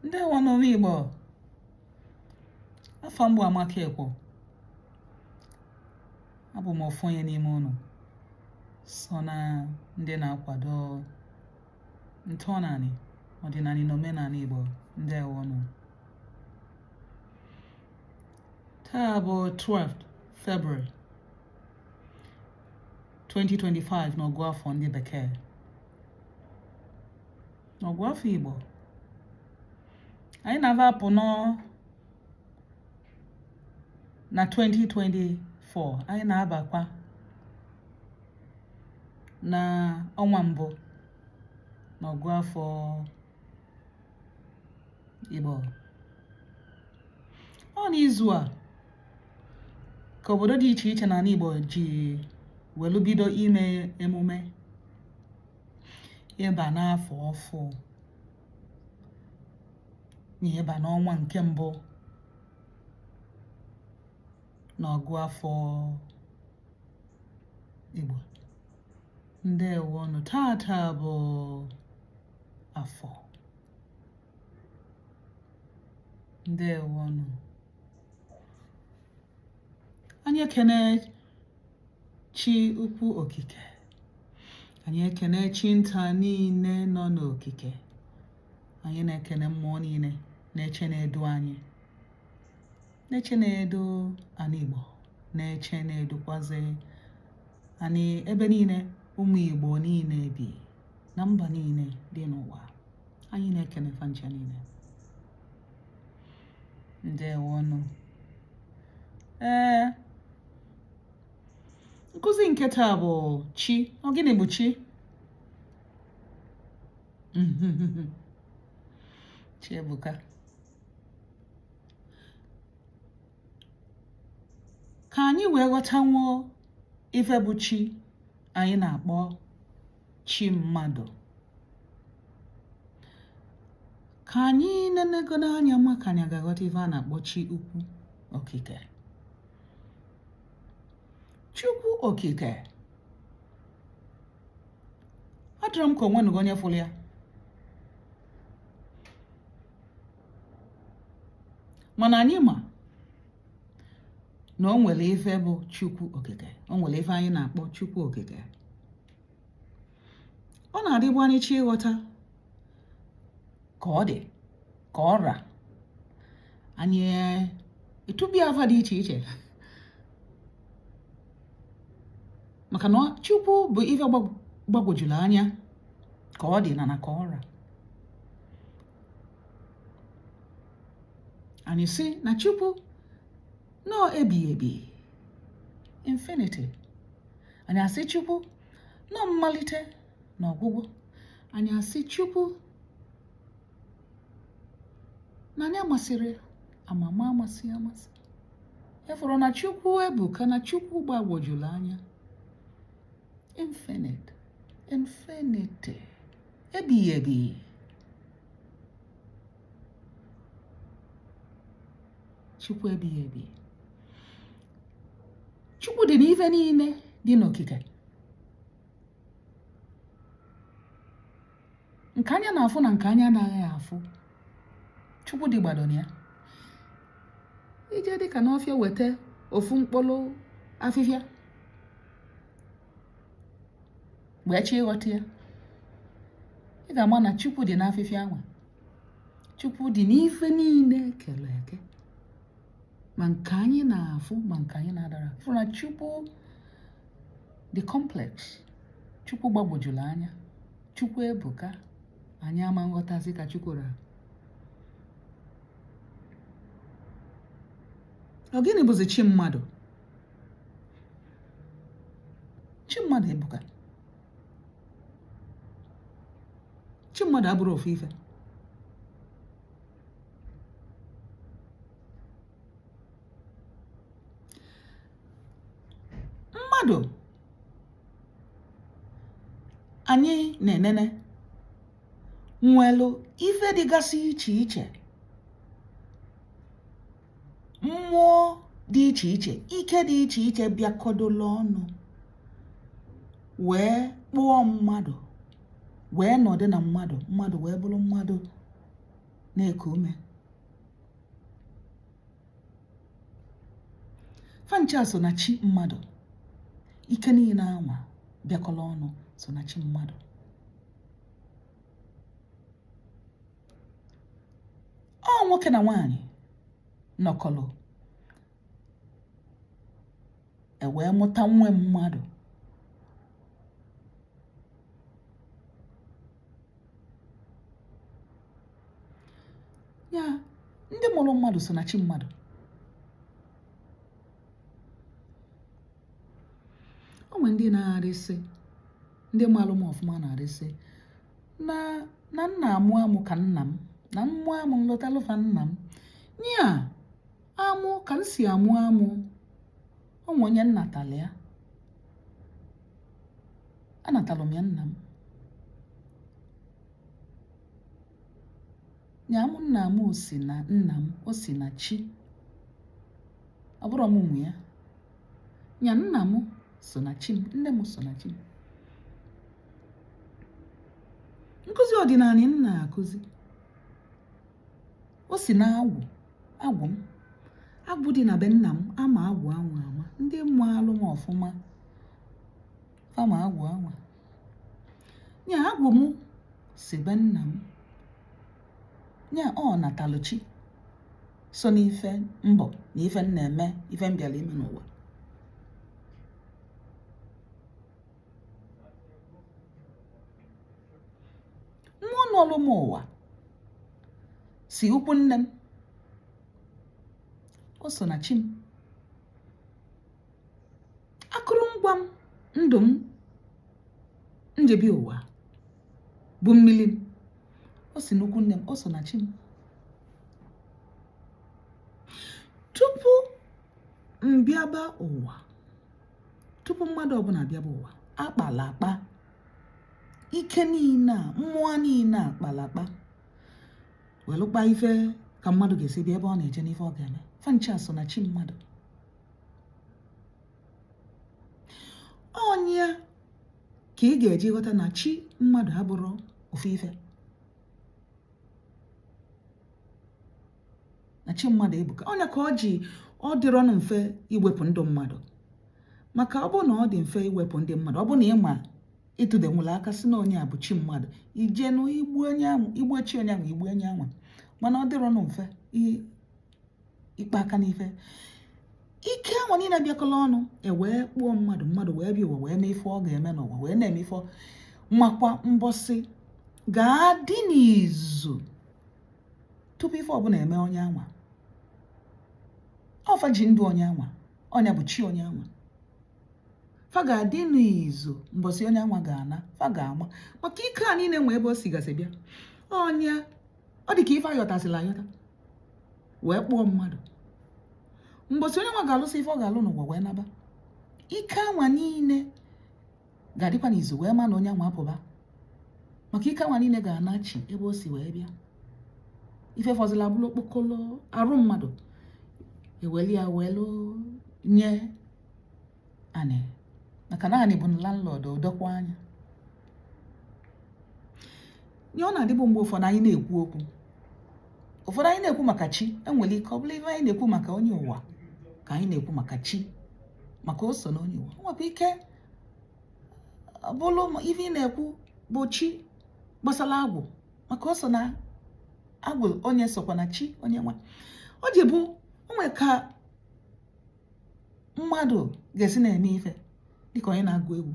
Ndewo nụ ụmụ Igbo. Afa m bụ Amaka Ekwo. Abụ m ofu onye n'ime unu so na ndị na-akwado ntọnanị, ọdịnanị na omenanị Igbo. Ndewo nụ. Taa bụ 12 February 2025 n'ọgụ afọ ndị bekee. N'ọgụ afọ Igbo, anyị na-ava apụ nọ na 2024, anyị na-abakwa na ọnwa mbụ n'ọgụ afọ Igbo. Ọ n'izu a ka obodo dị iche iche n'ala Igbo ji welu bido ime emume ịba n'afọ ọfụụ na ịba n'ọnwa nke mbụ n'ọgụ afọ Igbo. Ndewonụ. Tata bụ afọ. Ndewonụ. Anyị ekene Chi ukwu okike. Anyị ekene chi nta niile nọ n'okike. Anyị na-ekene mmụọ niile na-eche na-edu anyị, na-eche na-edu ana Igbo, na-eche na-edukwazi anyị ebe niile ụmụ Igbo niile bi na mba niile dị n'ụwa. Anyị na-ekene fa ncha niile. Ndewonụ. Ee, nkụzi nke taa bụ chi. Ọ gịnị bụ chi? Chi ebuka. Ka anyị wee ghọtanwuo ife bụ chi anyị na-akpọ chi mmadụ, ka anyị nenegodu anya maka anyị ga-aghọta ife a na-akpọ chi ukwu okike. Chukwu okike adịrọ m ka o nwenugo onye fụrụ ya, mana anyị ma na o nwere ife bụ Chukwu okike, o nwere ife anyị na-akpọ Chukwu okike. Ọ na-adịbu anyị chọ ịghọta ka ọ dị ka ọ ra, anyị etubia afa dị iche iche, maka na Chukwu bụ ife gbagwojuru anya ka ọ dị na ka ọ ra. Anyị sị na Chukwu nọ ebighị ebi, infinity. Anyị asị Chukwu nọ mmalite na ọgwụgwụ. Anyị asị Chukwu na anyị amasịrị amama amasị amasị. Ị fụrụ na Chukwu ebuka, na Chukwu gbagwojuru anya, infinite, infinity, ebighị ebi. Chukwu ebighị ebi. Chukwu dị n'ife niile dị n'okike, nke anya na-afụ na nke anya anaghị afụ. Chukwu dị gbado na ya. I je dịka n'ọfịa weta ofu mkpụrụ afịfịa wee chọọ ịghọta ya, ị ga-ama na Chukwu dị n'afịfịa anwa. Chukwu dị n'ife niile ekere eke, ma nke anyị na-afụ ma nke anyị na-adara afụ. Na Chukwu dị complex, Chukwu gbagwojuru anya, Chukwu ebuka, anyị ama nghọtazi ka Chukwu ra. Ọ gịnị bụzi chi mmadụ? Chi mmadụ ebuka. Chi mmadụ abụrọ ofu ife. Mmadụ anyị na-enene nwelu ife dịgasị iche iche, mmụọ dị iche iche, ike dị iche iche bịakọdolu ọnụ wee kpụọ mmadụ, wee nọdụ na mmadụ, mmadụ wee bụrụ mmadụ. Na-eku ume. Fa ncha so na chi mmadụ. Ike niile anwa bịakọrọ ọnụ so na chi mmadụ. Ọ nwoke na nwaanyị nọkọlụ e wee mụta nwe mmadụ. Ya ndị mụrụ mmadụ so na chi mmadụ. O nwere ndị na-arịsị, ndị malụ m ọfụma na-arịsị na na nna amụ amụ ka nna m na mmụ amụ nlọtalụfa nna m nya amụ ka m si amụ amụ. O nwe onye nnatala ya, anatalụ m ya nna m. Nya amụ nna m si na nna m, o si na chi, ọ bụrụ m nwe ya. Nya nna m so na chi m, nne m so na chi m. Nkụzi ọdịnala m na-akụzi, o si na agwụ, agwụ m, agwụ dị na be nna m. Ama agwụ anwa ama, ndị maalụ m ọfụma ama agwụ anwa. Nya agwụ m si be nna m, nya ọ natalụ chi so n'ife mbọ na ife m na-eme, ife m bịara ime n'ụwa. Mmụọ nọlụ m ụwa si ukwu nne m, o so na chi m. Akụrụngwa m, ndụ m njebi ụwa bụ mmili m, o si n'ukwu nne m, o so na chi m. Tupu m bịaba ụwa, tupu mmadụ ọbụla abịaba ụwa, akpala akpa ike niile a, mmụọ niile a kpala akpa welụkpa ife ka mmadụ ga-esi bịa ebe ọ na-eje n'ife ọ ga-eme. Fa ncha so na chi mmadụ. Ọnya ka ị ga-eji ghọta na chi mmadụ abụrụ ofu ife, na chi mmadụ ebuka. Ọnya ka ọ ji ọ dịrọnụ mfe iwepụ ndụ mmadụ, maka ọ bụrụ na ọ dị mfe iwepụ ndị mmadụ, ọ bụrụ na ị ma ịtụdenwula aka si na onye a bụ chi mmadụ, ijenu igbu onye ahụ, igbu chi onye ahụ, igbu onye ahụ. Mana ọ dịrọnụ mfe ịkpa aka n'ife ike anwa niile bịakọla ọnụ e wee kpụọ mmadụ, mmadụ wee bịa ụwa wee mee ife ọ ga-eme n'ụwa, wee na-eme ife makwa mbọsị ga-adị n'izu tupu ife ọbụla eme onye anwa. Ọ fa ji ndụ onye anwa, ọnya bụ chi onye anwa. Fa ga-adị n'izu mbọsị onye anwa ga-ana, fa ga-ama maka ike a niile nwee ebe o sigasị bịa. Ọnya ọ dị ka ife ayọtasịla ayọta wee kpụọ mmadụ. Mbọsị onye nwa ga-alụsị ife ọ ga-alụ n'ụwa wee naba, ike anwa niile ga-adịkwa n'izu wee ma na onye anwa apụba, maka ike anwa niile ga-anachi ebe o si wee bịa. Ife fọzila bụrụ okpokolo arụ mmadụ, eweli ya welu nye anị, maka na anị bụ landlord, odokwa anya nye. Ọ na-adịbụ mgbe ụfọdụ anyị na-ekwu okwu, ụfọdụ anyị na-ekwu maka chi, enwere ike ọ bụrụ ife anyị na-ekwu maka onye ụwa ka anyị na-ekwu maka chi, maka o so na onye ụwa. O nwekwa ike ọ bụrụ ife ị na-ekwu bụ chi gbasara agwụ, maka o so na agwụ, onye sokwa na chi onye nwa. O ji bụ onwe ka mmadụ ga-esi na-eme ife dịka onye na-agụ egwu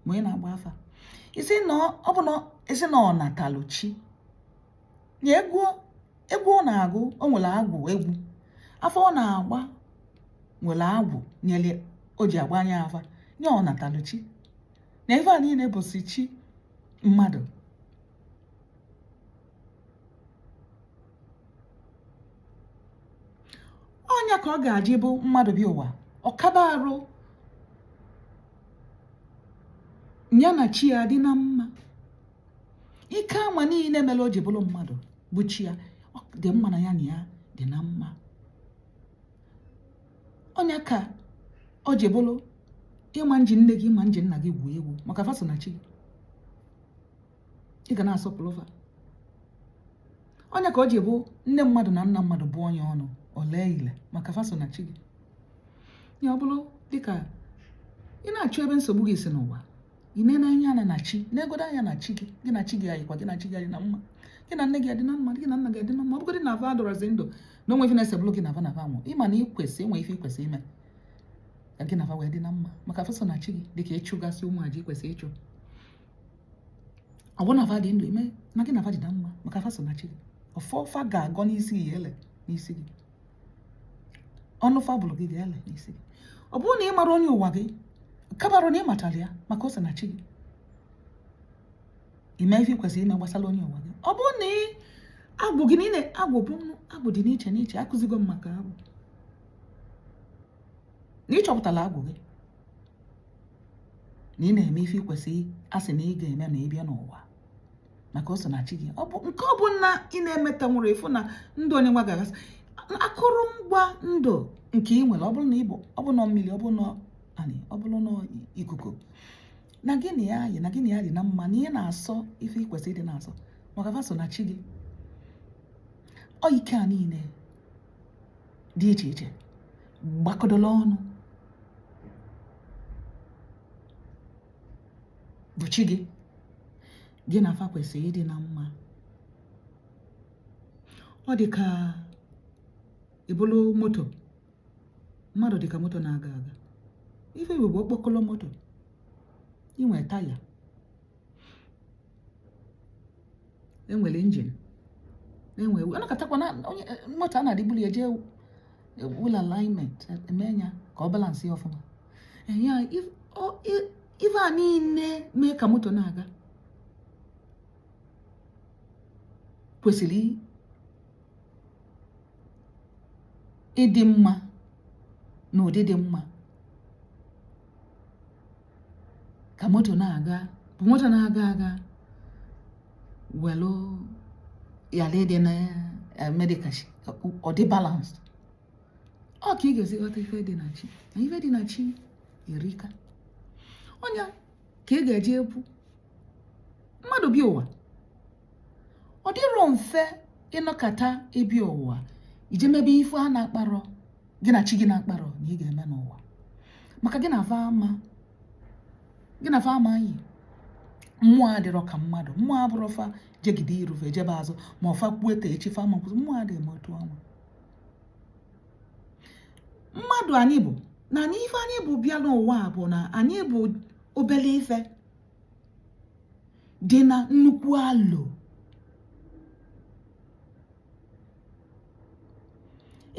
ma onye na-agba afa, isi na ọ bụ na isi na ọ natalụ chi na egwu, egwu ọ na-agụ o nwere agwụ, egwu afa ọ na-agba nwere agwụ nyere o ji agba anya afa nye ọ natalụ chi na ife a niile bụsi chi mmadụ. Ọnya ka ọ ga-aji bụ mmadụ bịa ụwa ọkaba arụ ya na chi ya dị na mma. Ike anwa niile mere o ji bụrụ mmadụ bụ chi ya dị mma na ya na ya dị na mma. Ọnya ka o ji bụrụ ịma nji nne gị, ịma nji nna gị gwuo egwu, maka fa so na chi gị, ị ga na-asọpụrụ fa. Onye ka o ji bụ nne mmadụ na nna mmadụ bụ onye ọnụ o lee ile maka fa so na chi gị. Ya ọ bụrụ dịka ị na-achọ ebe nsogbu gị si n'ụwa, ị nene anya na na chi, negodo anya na chi gị, gị na chi gị ayịkwa, gị na chi gị adị na mma, gị na nne gị adị na mma, gị na nna gị adị na mma. Ọ bụgodị na fa adọrọzi ndụ, na o nwe ife na-esebụlụ gị na fa na fa nwụ, ịma na ị kwesị enwe ife ị kwesị ime ka gị na fa wee dị na mma, maka fa so na chi gị. Dịka ịchụgasị ụmụ aja ị kwesị ịchụ, ọ bụrụ na fa dị ndụ, ime na gị na fa dị na mma, maka fa so na chi gị. Ọfọ fa ga-agọ n'isi gị ga-ele n'isi gị, ọnụ fa bụrụ gị ga-ele n'isi gị. Ọ bụrụ na ị mara onye ụwa gị, kabarụ na ị matara ya, maka o so na chi gị, ime ife ị kwesịrị ime gbasara onye ụwa gị. Ọ bụrụ na ị agwụ gị niile, agwụ bụ agwụ dị n'iche n'iche, akụzigo m maka agwụ, na ị chọpụtara agwụ gị na ị na-eme ife ị kwesịrị asị na ị ga-eme na ị bịa n'ụwa, maka o so na chi gị. Ọ bụ nke ọ bụ na ị na-emeta nwere ịfụ na ndụ onye nwa ga-agasị akụrụngwa ndụ nke ị nwere, ọ bụrụ na ị bụ, ọ bụ na mmiri, ọ bụ na anị, ọ bụrụ na ikuku, na gị na ya yi, na gị na ya dị na mma, na ị na-asọ ife ị kwesịrị ịdị na-asọ, maka fa so na chi gị. Ọ ike a niile dị iche iche gbakọdoro ọnụ bụ chi gị, gị na fa kwesịrị ịdị na mma. Ọ dị ka ịbụlụ moto, mmadụ dị ka moto na-aga aga. Ife bụ bụ okpokolo moto, inwe taya, enwere engine, enwe anakọtakwa na onye moto a na-adịbuli eje wheel alignment, eme ya ka ọ balance ya ọfụma. Ya ife a niile mee ka moto na-aga kwesịrị ịdị mma na ụdị dị mma ka moto na-aga, bụ moto na-aga aga welu yala ịdị na-eme dịka ọ dị balanced. Ọ ka ị ga-esi ghọta ife dị na chi, na ife dị na chi erika. Ọnya ka ị ga-eji ekwu mmadụ bịa ụwa, ọ dịrọ mfe ịnọkata ịbịa ụwa ije mebe ife a na-akparọ gị na chi gị na-akparọ na ị ga-eme n'ụwa, maka gị na fa ama, gị na fa ama anyị. Mmụọ adịrọ ka mmadụ, mmụọ abụrọ fa jegide irufe ejebe azụ, ma ọfa kwuo ete echi fa ma mmụọ adịghị eme otu ọnwa. Mmadụ anyị bụ na anyị, ife anyị bụ bịa n'ụwa bụ na anyị bụ obele ife dị na nnukwu alo.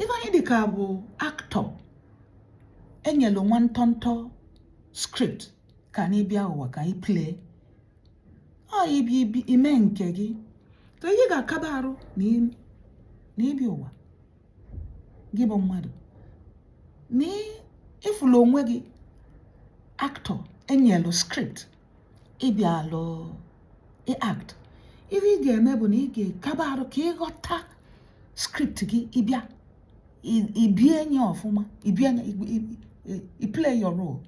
Ife anyị dị ka bụ actor enyelu nwa ntọntọ script ka anyị bịa ụwa ka anyị play. Ọ ibi ibi ime nke gị to ihe ga-akaba arụ na ịbịa ụwa gị bụ mmadụ na ịfụlụ onwe gị actor enyelu script ịbịa alụ act. Ihe ị ga-eme bụ na ị ga-ekaba arụ ka ịghọta script gị, ịbịa ibie nye ọfụma, ibie nye, i play your role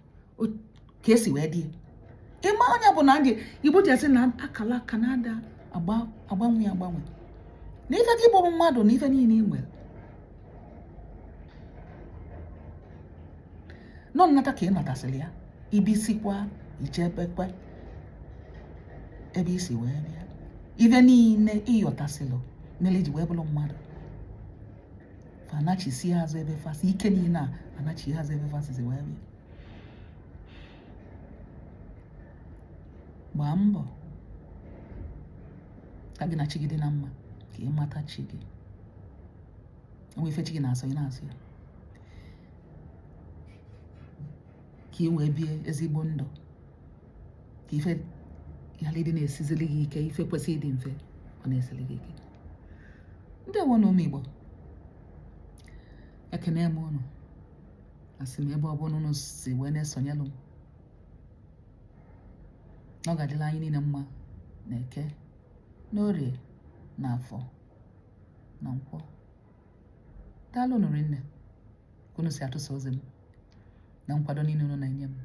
ka esi wee dị. Ịma onye bụ na ndị Igbo ji asị na akala aka na-ada agbanwe agbanwe, na ife gị bụ mmadụ na ife niile ị nwere nọ nnata ka ị natasịrị ya, ibisikwa ichebekwa ebe isi wee bịa, ife niile ịyọtasịlụ mere iji wee bụrụ mmadụ, fa anachisi azụ ebe fasi ike niile a anachi azụ ebe fasizi wee bịa. Gbaa mbọ ka gị na chi gị dị na mma, ka ị mata chi gị, enwe ife chi gị na-asọ ị na-asọ ya, ka ị wee bie ezigbo ndụ, ka ife ghara ịdị na-esizili gị ike, ife kwesịrị ịdị mfe ọ na-esili gị ike. Ndewo na ụmụ Igbo, ekene m unu, asị m ebe ọbụla unu si wee na-esonyelụ m, na ọ ga-adịla anyị niile mma na eke, na orie, na afọ, na nkwọ. Daalụ unu rinne ka unu si atụsa ozi m na nkwado niile unu na-enye m.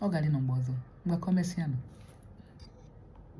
Ọ ga-adị na mgbe ọzọ. Mgbakọ mesịanụ.